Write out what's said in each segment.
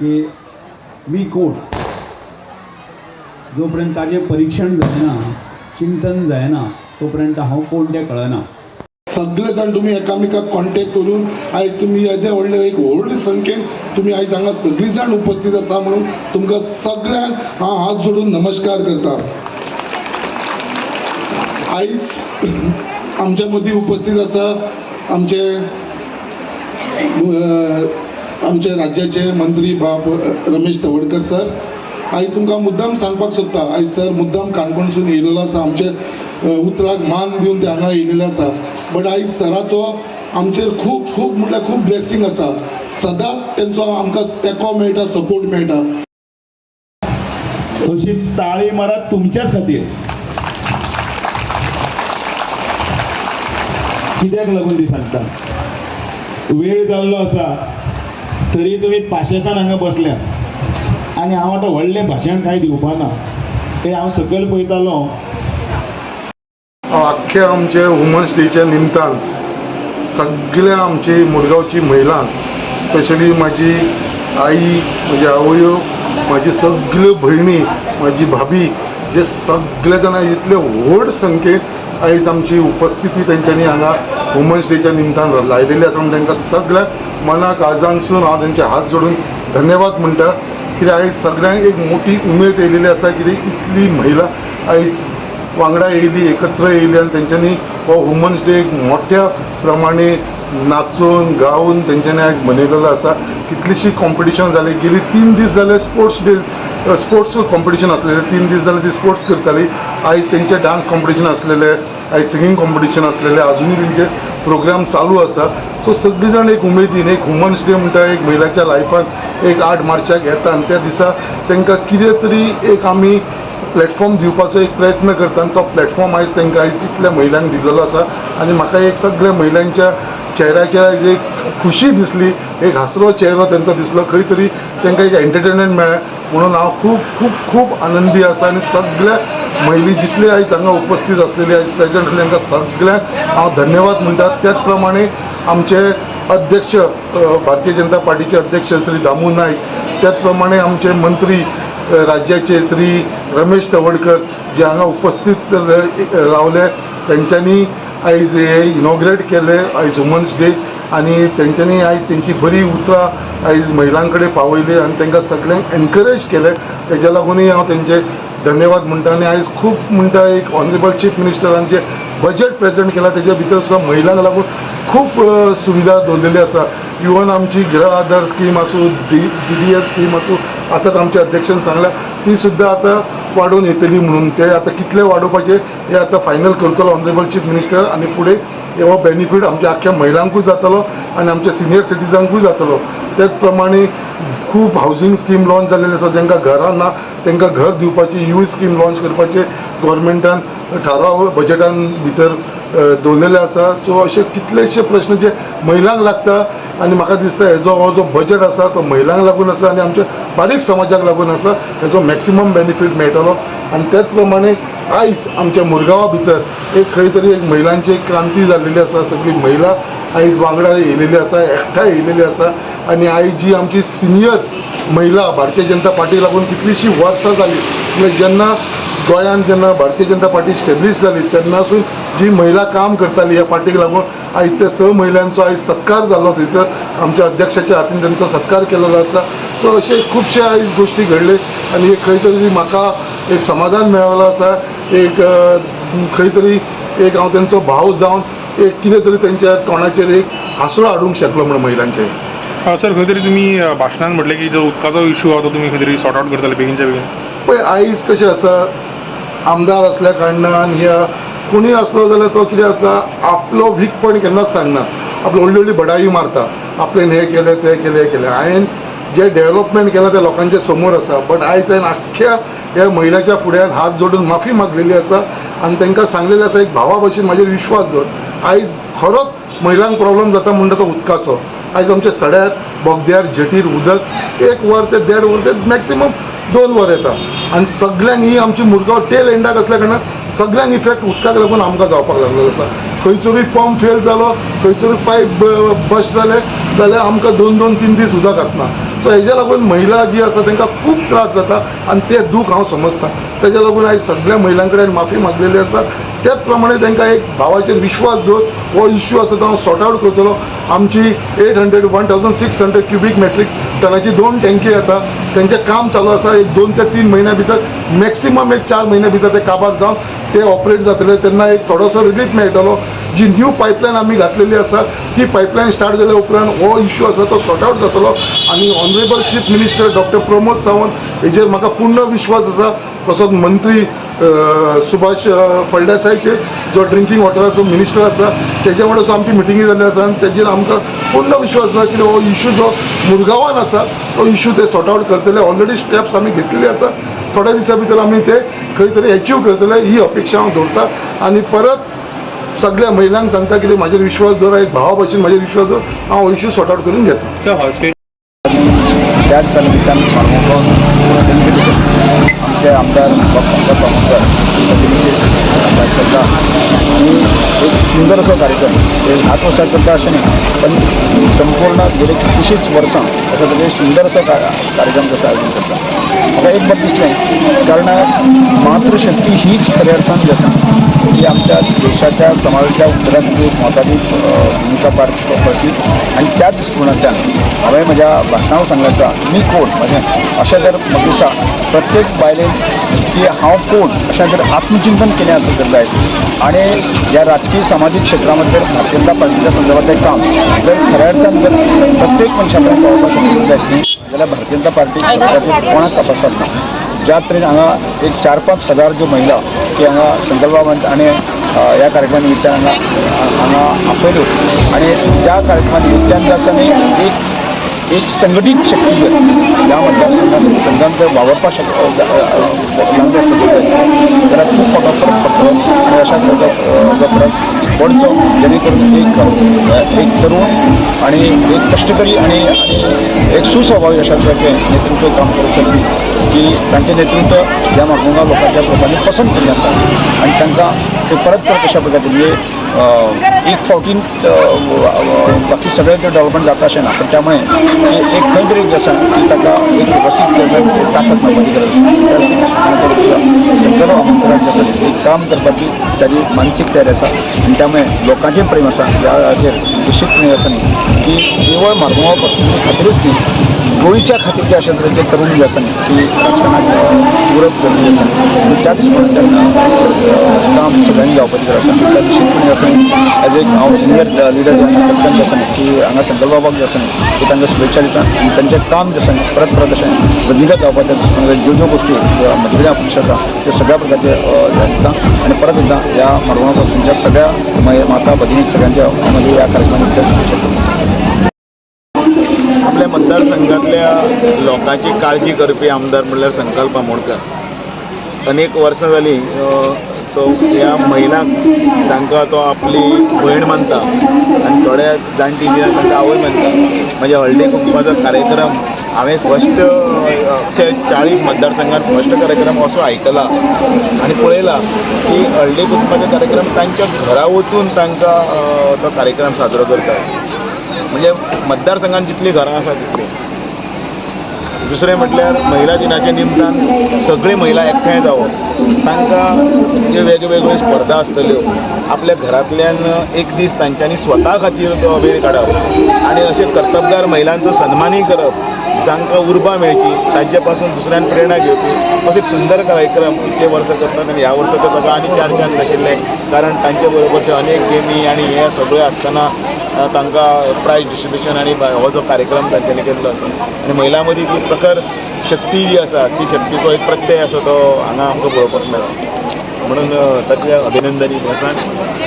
की मी कोण, जो पर्यंत ताजें परिक्षण जायना, चिंतन जायना, तो पर्यंत हांव कोण तें कळना. सगळे जाण तुमी एकामेकाक कॉन्टेक्ट करून आयज तुमी येदे व्हडले एक व्हड संख्येन तुमी आयज हांगा सगळीं जाण उपस्थित आसा म्हणून तुमकां सगळ्यांक हांव हात जोडून नमस्कार करता. आयज आमच्या मदीं उपस्थित आसा आमचे आमचे राज्याचे मंत्री बाब रमेश तवडकर सर. आयज तुमकां मुद्दाम सांगपाक सोदता, आयज सर मुद्दाम काणकोणसून येयलेलो आसा, आमचे उतराक मान दिवन ते हांगा येयलेले आसा. बट आयज सराचो आमचेर खूब खूब म्हटल्यार खूब ब्लेसींग आसा. सदांच तेंचो आमकां तेंको मेळटा, सपोर्ट मेळटा. अशी ताळी मारात तुमच्याच खातीर. कित्याक लागून ती सांगता, वेळ जाल्लो आसा तरी तुमी पाशेसान हांगा बसल्यात आनी हांव आतां व्हडलें भाशण कांय दिवपा ना, तें हांव सकयल पळयतालो. आख्ख्या आमचे वुमन्स डेच्या निमतान सगळ्या आमची मुरगांवची महिलांक, स्पेशली म्हाजी आई, म्हजी आवयो, म्हाजी सगळ्यो भयणी, म्हाजी भाभी, जे सगळे जाणां इतले व्हड संख्येन आयज आमची उपस्थिती तेंच्यांनी हांगा वुमन्स डेच्या निमतान लायलेली आसा म्हूण तांकां सगळ्या मना काळजांतसून हांव तेंचे हात जोडून धन्यवाद म्हणटा. कित्याक आयज सगळ्यांक एक मोठी उमेद येयलेली आसा, कित्याक इतली महिला आयज वांगडा येयली, एकत्र येयली आनी तेंच्यांनी हो वुमन्स डे एक मोठ्या प्रमाणे नाचून गावन तेंच्यांनी आयज मनयलेलो आसा. कितलीशी कॉम्पिटिशन जाली, गेली 3 दीस जाले स्पोर्ट्स डे, स्पोर्ट्स कॉम्पिटिशन आसलेले, 3 दीस जाले ती स्पोर्ट्स करताली. आयज तेंचे डांस कॉम्पिटिशन आसलेले, आयज सिंगींग कॉम्पिटिशन आसलेले, अजुनूय तेंचे प्रोग्राम चालू आसा. सो सगळीं जाण एक उमेदीन एक वुमन्स डे म्हणटा एक महिलाच्या लायफान एक 8 मार्चाक येता आनी त्या दिसा तांकां कितें तरी एक आमी प्लॅटफॉर्म दिवपाचो एक प्रयत्न करता आनी तो प्लॅटफॉर्म आयज तांकां आयज इतल्या महिलांक दिलेलो आसा. आनी म्हाका एक सगळ्या महिलांच्या चेहऱ्याचेर आयज एक खुशी दिसली, एक हांसरो चेहरो तांचो दिसलो, खंय तरी तांकां एक एंटरटेनमेंट मेळ्ळें म्हणून हांव खूब खूब खूब आनंदी आसा. आनी सगळ्या महिली जितले आयज हांगा उपस्थित आसलेले, आयज प्रेजंट आसले, तांकां सगळ्यांक हांव धन्यवाद म्हणटा. त्याच प्रमाणे आमचे अध्यक्ष भारतीय जनता पार्टीचे अध्यक्ष श्री दामू नायक, त्याच प्रमाणे आमचे मंत्री राज्याचे श्री रमेश तवडकर जे हांगा उपस्थित रावले, तेंच्यांनी आयज हे इनॉग्रेट केले आयज वुमन्स डे आनी तेंच्यांनी आयज तेंची बरी उतरां आयज महिलां कडेन पावयली आनी तांकां सगळ्यांक एनकरेज केलें. तेज्या लागूनय हांव तेंचे धन्यवाद म्हणटा. आनी आयज खूब म्हणटा एक ऑनरेबल चीफ मिनिस्टरान जे बजेट प्रेजेंट केला तेज्या भितर सुद्दां महिलांक लागून खूब सुविधा दवरलेली आसा. इवन आमची गृह आधार स्कीम आसूं, DDS scheme आसूं, आतांच आमच्या अध्यक्षान सांगल्या ती सुद्दां आतां वाडोवन येतली म्हणून, ते आतां कितले वाडोवपाचे हे आतां फायनल करतलो ऑनरेबल चीफ मिनिस्टर आनी फुडें हो बेनिफीट आमच्या आख्ख्या महिलांकूय जातलो आनी आमच्या सिनियर सिटीजनांकूय जातलो. त्याच प्रमाणे खूब हावजींग स्कीम लॉन्च जाल्लेली आसा, जांकां घरां ना तांकां घर दिवपाची you scheme launch करपाचे गव्हर्मेंटान थाराव बजेटान भितर दवरलेले आसा. सो अशे कितलेशे प्रश्न जे महिलांक लागता आनी म्हाका दिसता हेजो हो जो बजेट आसा तो महिलांक लागून आसा आनी आमच्या बारीक समाजाक लागून आसा, हेजो मॅक्सिमम बेनिफीट मेळटलो. आनी त्याच प्रमाणे आयज आमच्या मुरगांवा भितर एक खंय तरी एक महिलांची एक क्रांती जाल्लेली आसा. सगळी महिला आयज वांगडा येयलेली आसा, एकठांय येयलेली आसा आनी आयज जी आमची सिनियर महिला भारतीय जनता पार्टीक लागून कितलीशीं वर्सां जाली, म्हणजे जेन्ना गोंयांत जेन्ना भारतीय जनता पार्टी स्टेब्लिश जाली तेन्नासून जी महिला काम करताली ह्या पार्टीक लागून आयज त्या 6 महिलांचो आयज सत्कार जालो, थंयसर आमच्या अध्यक्षाच्या हातीन तेंचो सत्कार केलेलो आसा. सो अशे खुबशे आयज गोश्टी घडले आनी एक खंय तरी म्हाका एक समाधान मेळ्ळो आसा, एक खंय तरी एक हांव तेंचो भाव जावन एक कितें तरी तेंच्या तोंडाचेर एक हांसरो हाडूंक शकलो म्हण महिलांचेर. सर, खंय तरी तुमी भाशणान म्हटलें की जो उदकाचो इशू आहा तो तुमी खंय तरी सॉर्ट आवट करतले बेगीनच्या बेगीन. पळय आयज कशें आसा, आमदार आसल्या कारणान ह्या कोणूय आसलो जाल्यार तो कितें आसता, आपलो वीक पॉयंट केन्नाच सांगना, आपलो व्हडली व्हडली बडाई मारता, आपणें हें केलें, तें केलें, हें केलें. हांवें जें डेवलपमेंट केलां तें लोकांच्या समोर आसा. बट आयज हांवें आख्ख्या ह्या महिलाच्या फुड्यान हात जोडून माफी मागलेली आसा आनी तांकां सांगलेलें आसा, एक भावा भशेन म्हाजेर विश्वास दवर. आयज खरोच महिलांक प्रॉब्लम जाता म्हणटा तो उदकाचो. आयज आमच्या सड्यार, बोगद्यार, जेटीर उदक एक वर ते देड वर ते मॅक्सिमम 2 वर येता आनी सगळ्यांक ही आमची मुरगांव टेल एंडाक आसल्या कारणान सगळ्यांक इफेक्ट उदकाक लागून आमकां जावपाक लागलेलो आसा. खंयसरूय पंप फेल जालो, खंयसरूय पायप बस्ट जाले जाल्यार आमकां 2-2 3 दीस उदक आसना. सो हेज्या लागून महिला जी आसा तांकां खूब त्रास जाता आनी तें दूख हांव समजता. तेज्या लागून आयज सगळ्या महिलां कडेन माफी मागलेली आसा. त्याच प्रमाणे तांकां एक भावाचेर विश्वास दवर, हो इश्यू आसा तो हांव सॉर्ट आवट करतलो. आमची 800 1600 क्युबीक मेट्रीक टनाची 2 टँकी येता, तेंचें काम चालू आसा. एक 2 ते 3 म्हयन्या भितर, मॅक्सिमम एक 4 म्हयन्या भितर ते काबार जावन ते ऑपरेट जातले. तेन्ना एक थोडोसो रिलीफ मेळटलो. जी न्यू पायपलायन आमी घातलेली आसा ती पायपलायन स्टार्ट जाल्या उपरांत हो इश्यू आसा तो सॉर्ट आवट जातलो. आनी honourable chief minister doctor Pramod Sawant हेजेर म्हाका पूर्ण विश्वास आसा. तसोच मंत्री सुभाष फळदेसायचेर, जो ड्रिंकींग वॉटराचो मिनिस्टर आसा, तेजे वांगडा सुद्दां आमची मिटिंगी जाल्ली आसा आनी तेजेर आमकां पूर्ण विश्वास आसा की हो इश्यू जो मुरगांवान आसा तो इश्यू ते सॉर्ट आवट करतले. ऑलरेडी स्टेप्स आमी घेतलेले आसा. थोड्या दिसां भितर आमी ते खंय तरी एचीव करतले ही अपेक्षा हांव दवरता. आनी परत सगळ्या महिलांक सांगता की म्हाजेर विश्वास दवर, एक भावा भशेन म्हाजेर विश्वास दवर, हांव हो इश्यू सॉर्ट आवट करून घेता. सर, हॉस्पिटल त्या दिसा निमित्तान मारमोगांव आमचे आमदार बाब बामणकर तांचे मिसेस आमदार श्रद्धा आनी एक सुंदर असो कार्यक्रम ते ह्याच वर्साक करता अशें न्ही, पण संपूर्ण गेले कितलीशींच वर्सां अशा तरेन सुंदर असो कार्यक्रम कसो आयोजन करता. म्हाका एक बरें दिसलें, कारण मातृशक्ती हीच खऱ्या अर्थान जी आसा ही आमच्या देशाच्या, समाजाच्या उदरगतीक एक म्हत्वाची भुमिका पार पडटी. आनी त्या दृश्टिकोनांतल्यान हांवें म्हज्या भाशणांत सांगलें आसा, मी कोण म्हणजे अशें जर म्हाका दिसता प्रत्येक बायलेन की हांव कोण अशें जर आत्मचिंतन केलें आसत तर जायत आनी ह्या राजकीय सामाजीक क्षेत्रामध्ये भारतीय जनता पार्टीच्या संदर्भातलें काम जर खऱ्या अर्थान जर प्रत्येक मनशा पर्यंत पावोवपाक शकत जायत न्ही जाल्यार भारतीय जनता पार्टी सरकाराचेर कोणाक तपासत ना. ज्या तरेन हांगा एक 4-5 हजार ज्यो महिला की हांगा संकल्पा आनी ह्या कार्यक्रमा निमित्तान हांगा हांगा आपयल्यो आनी त्या कार्यक्रमा निमित्तान जे आसा न्ही एक एक संघटीत शक्ती जर ह्या मतदारसंघात संघान जर वावरपाक शक लागले आसत जाल्यार खूब मोठो फरक पडटलो आनी अशा तरेचो जो फरक पडचो जेणे करून एक एक तरुण आणि एक कष्टकरी आणि आणि एक सुस्वभावी अशा तरेचें नेतृत्व काम करूंक शकपी की तांचें नेतृत्व ह्या मारमोगांव लोकांच्या लोकांनी पसंत केल्लें आसा आनी तांकां ते परत परत अशा प्रकारचे म्हणजे एक फावटीन बाकी सगळें ते डेव्हलपमेंट जाता अशें ना, पण त्यामुळे एक खंय तरी जे आसा की ताका एक वेवस्थीत ताकद मेळपाची गरज आसा. संकल्प आमोणकराक जे आसा एक काम करपाची ताजी मानसीक तयारी आसा आनी त्यामुळे लोकांचें प्रेम आसा. ह्या वेळाचेर निश्चितपणे आसा न्ही की केवळ मारमोगांव खातीरूच न्ही, गोंयच्या खातीर जे अशा तरेचे तरुण जे आसा न्ही की राजकारणाक उरप गरजेचें आसा आनी त्या दृश्टिकोनांतल्यान काम सगळ्यांनी जावपाची गरज आसा. त्या निश्चितपणे आसा न्ही एज एक हांव सिनियर लिडर जे आसा कप्तान जे आसा न्ही की हांगा संकल्पबाबाक जे आसा न्ही की तांकां शुभेच्छा दिता आनी तांचें काम जे आसा न्ही परत परत अशें वृद्धिगत जावपाच्या दृश्टिकोनांतल्यान ज्यो ज्यो गोश्टी म्हजे कडेन अपेक्षा आसा त्यो सगळ्या प्रकारचे दिता. आनी परत एकदां ह्या मारमोगांव पासूनच्या सगळ्या माता भगिनी सगळ्यांच्या हांव ह्या कार्यक्रमा शुभेच्छा दिता. आपल्या मतदारसंघातल्या लोकांची काळजी करपी आमदार म्हणल्यार संकल्प आमोणकर. अनेक वर्सां जालीं तो ह्या महिलांक तांकां तो आपली भयण मानता आनी थोड्या जाणटी जी आसा तांकां आवय मानता. म्हणजे हळदी कुंकुमाचो कार्यक्रम हांवें फस्ट अख्खे 40 मतदारसंघात फस्ट कार्यक्रम असो आयकला आनी पळयला की हळदी कुंकुमाचो कार्यक्रम तांच्या घरा वचून तांकां तो कार्यक्रम साजरो करतात. म्हणजे मतदारसंघात जितलीं घरां आसा तितलीं. दुसरें म्हटल्यार महिला दिनाच्या निमतान सगळी महिला एकठांय जावप, तांकां ज्यो वेगवेगळ्यो स्पर्धा आसतल्यो, आपल्या घरांतल्यान एक दीस तांच्यांनी स्वता खातीर तो वेळ काडप आनी अशे कर्तबगार महिलांचो सन्मानूय करप, जांकां उर्बा मेळची, तांचे पासून दुसऱ्यान प्रेरणा घेवपी असो एक सुंदर कार्यक्रम इतले वर्सां करतात. आनी ह्या वर्सा तर ताका आनी चार चांद आशिल्ले, कारण तांचे बरोबरचे अनेक गेमी आनी हे सगळें आसतना तांकां प्रायज डिस्ट्रिब्युशन आनी हो जो कार्यक्रम तांच्यांनी केल्लो आसा आनी महिलां मदीं जी प्रखर शक्ती जी आसा ती शक्तीचो एक प्रत्यय आसा तो हांगा आमकां पळोवपाक मेळ्ळो. म्हणून ताचें अभिनंदन ही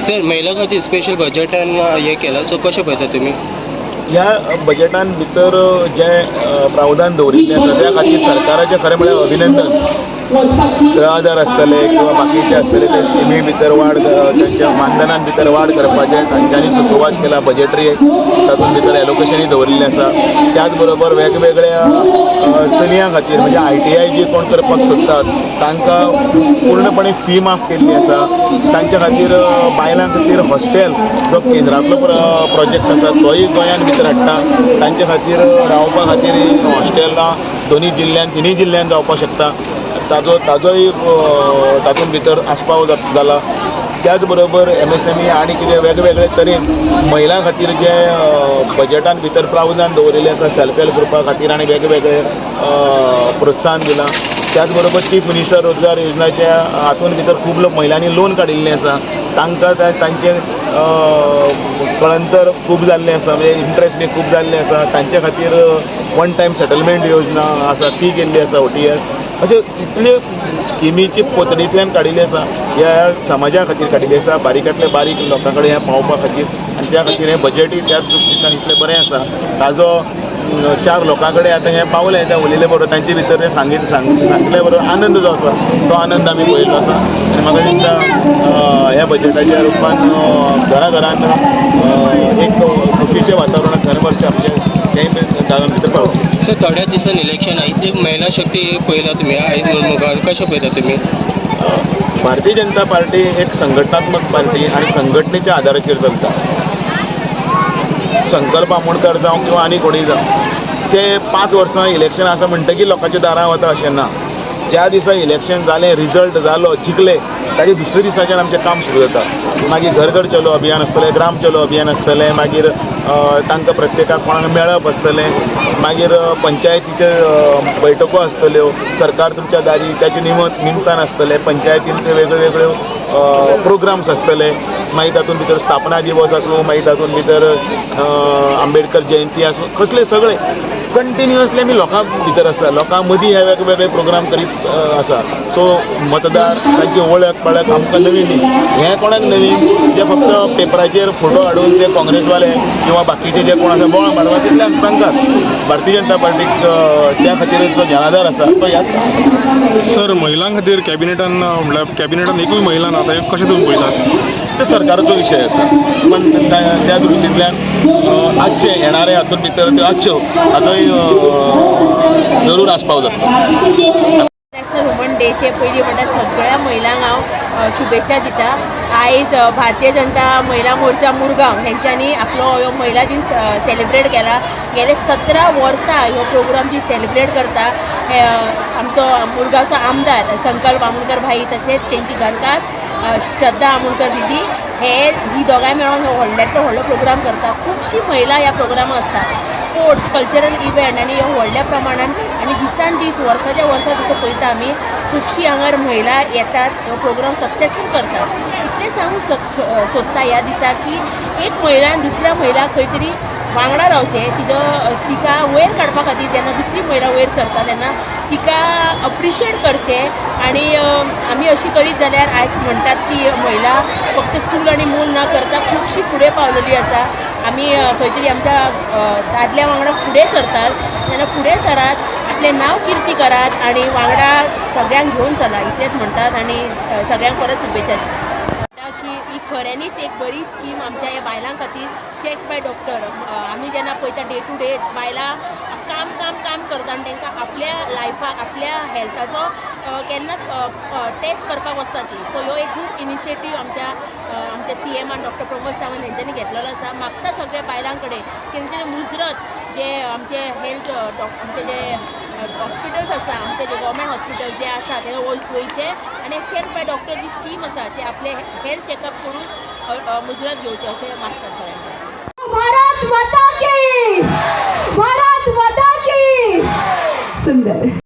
सर, महिलां खातीर स्पेशल बजेटान हें केलां, सो कशें पळयता तुमी? ह्या बजेटान भितर जें प्रावधान दवरिल्लें आसा त्या खातीर सरकाराचें खरें म्हळ्यार अभिनंदन. कुळागर आसतले किंवा बाकीचे आसतले, ते स्किमी भितर वाड, त्यांच्या मानधनान भितर वाड करपाचें तांच्यांनी सुखवास केला. बजेटरी तातूंत भितर एलोकेशनूय दवरिल्लें आसा. त्याच बरोबर वेगवेगळ्या चलयां खातीर, म्हणजे आयटीआय जी कोण करपाक सोदतात तांकां पूर्णपणे फी माफ केल्ली आसा. तांच्या खातीर, बायलां खातीर हॉस्टेल जो केंद्रांतलो प्रोजेक्ट आसा तोय गोंयांत भितर हाडटा. तांच्या खातीर रावपा खातीर हॉस्टेलां दोनूय जिल्ल्यांत, तिनूय जिल्ल्यांत जावपाक शकता. ताजोय तातूंत भितर आस्पाव जाला. त्याच बरोबर एमएसएमई आनी कितें वेगवेगळे तरेन महिलां खातीर जे बजेटान भितर प्रावधान दवरिल्लें आसा, सेल्फ हेल्प ग्रुपा खातीर आनी वेगवेगळे प्रोत्साहन दिलां. त्याच बरोबर चीफ मिनिस्टर रोजगार योजनाच्या हातून भितर खूब लोक महिलांनी लोन काडिल्लें आसा. तांकां तांचें कळंतर खूब जाल्लें आसा, म्हणजे इंट्रस्ट बी खूब जाल्लें आसा. तांचे खातीर वन टायम सेटलमेंट योजना आसा ती केल्ली आसा, ओटीएस. अशे इतल्यो स्किमीची पद्दतींतल्यान काडिल्ली आसा. ह्या समाजा खातीर काडिल्ली आसा, बारीकांतले बारीक लोकां कडेन हें पावोवपा खातीर. आनी त्या खातीर हें बजेटूय त्याच दृश्टींतल्यान इतलें बरें आसा. ताजो चार लोकां कडेन आतां हें पावलें, तें उलयले बरोबर, तांचे भितर तें सांगीत सांगले बरोबर आनंद जो आसा तो आनंद आमी पळयल्लो आसा. आनी म्हाका दिसता ह्या बजेटाच्या रुपान घरा घरान एक खोशीचें वातावरण दर वर्सा आमचें तेंय तातूंत भितर पावतलें. सर, थोड्याच दिसान इलेक्शन आहा. इतली महिला शक्ती पळयला तुमी आयज मुखार, कशें पळयता तुमी? भारतीय जनता पार्टी एक संघटनात्मक पार्टी आनी संघटनेच्या आधाराचेर चलता. संकल्प आमोणकर जावं किंवा आनी कोणूय जावं, ते 5 वर्सां इलेक्शन आसा म्हणटकीर लोकांच्या दारां वता अशें ना. ज्या दिसा इलेक्शन जालें, रिजल्ट जालो, जिखले, ताजे दुसऱ्या दिसाच्यान आमचें काम सुरू जाता. मागीर घर घर चलो अभियान आसतलें, ग्राम चलो अभियान आसतलें, मागीर तांकां प्रत्येकाक कोणाक मेळप आसतलें, मागीर पंचायतीचे बैठको आसतल्यो, सरकार तुमच्या दारी त्याचे निमतान आसतलें, पंचायतीन ते वेगळ्यो वेगळ्यो प्रोग्राम्स आसतले. मागीर तातूंत भितर स्थापना दिवस आसूं, मागीर तातूंत भितर आंबेडकर जयंती आसूं, कसले सगळे कंटिन्युअसली आमी लोकां भितर आसा, लोकां मदीं हे वेगवेगळे प्रोग्राम करीत आसा. सो मतदार, तांची वळख पाळख आमकां नवी न्ही. हें कोणाक नवीन, जे फक्त पेपराचेर फोटो हाडून ते काँग्रेसवाले किंवा बाकीचे जे कोण आसा बोवाळ मारता तितले तांकां. भारतीय जनता पार्टीक त्या खातीर जो जनाधार आसा तो ह्याच सर, महिलां खातीर कॅबिनेटान, म्हळ्यार कॅबिनेटान एकूय महिला ना, आतां हें कशें तुमी पळयतात? ते सरकाराचो विशय आसा, पण त्या दृश्टींतल्यान आसचे, येणारे हातूंत भितर त्यो आसच्यो, हाचोय जरूर आस्पाव जातलो. नॅशनल वुमन डेचे पयलीं म्हणल्यार सगळ्या महिलांक हांव शुभेच्छा दिता. आयज भारतीय जनता महिला मोर्चा मुरगांव हेंच्यांनी आपलो हो महिला दीन सेलिब्रेट केला. गेले 17 वर्सां ह्यो प्रोग्राम ती सेलिब्रेट करता. हे, आमचो मुरगांवचो आमदार संकल्प आमोणकर भाई, तशेंच तेंची घरकार श्रद्धा आमोणकर दिदी, हे ही दोगांय मेळोन हो व्हडल्यांतलो व्हडलो प्रोग्राम करता. खुबशीं महिला ह्या प्रोग्रामाक आसता. स्पोर्ट्स, कल्चरल इव्हेंट आनी ह्यो व्हडल्या प्रमाणान आनी दिसान दीस, वर्साच्या वर्सा जसो पळयता आमी, खुबशीं हांगार महिला येतात, हो प्रोग्राम सक्सेसफूल करतात. इतलें सांगूंक सोदता ह्या दिसा की एक महिलान दुसऱ्या महिलाक खंय तरी वांगडा रावचें. तिजो तिका वयर काडपा खातीर जेन्ना दुसरी महिला वयर सरता तेन्ना तिका अप्रिशिएट करचें. आनी आमी अशी करीत जाल्यार आयज म्हणटात की महिला फक्त चूल आनी मूल न करता खुबशी फुडें पावलेली आसा. आमी खंय तरी आमच्या दादल्या वांगडा फुडें सरतात तेन्ना फुडें सरात, आपलें नांव किर्ती करात आनी वांगडा सगळ्यांक घेवन चला, इतलेंच म्हणटात आनी सगळ्यांक परत शुभेच्छा दिता की ही खऱ्यांनीच एक बरी स्कीम आमच्या ह्या बायलां खातीर, चॅक बाय डॉक्टर. आमी जेन्ना पळयता, डे टू डे बायलां काम काम काम करता आनी तांकां आपल्या लायफाक, आपल्या हेल्थाचो केन्नाच टेस्ट करपाक वचना ती. सो ह्यो एक गूड इनिशिएटीव आमच्या सीएमान डॉक्टर प्रमोद सावंत हेंच्यांनी घेतलेलो आसा. मागता सगळ्या बायलां कडेन की तेंच्यांनी मुजरत जे आमचे हेल्थ आमचे जे हॉस्पिटल्स आसा, आमचे जे गव्हर्मेंट हॉस्पिटल जे आसा ते वयचे आनी चॅक बाय डॉक्टर जी स्कीम आसा जे आपले हेल्थ चॅकअप करून मुजरत घेवचे अशें मागतात सगळ्यांक. भारत माता की! भारत माता की! सुंदर.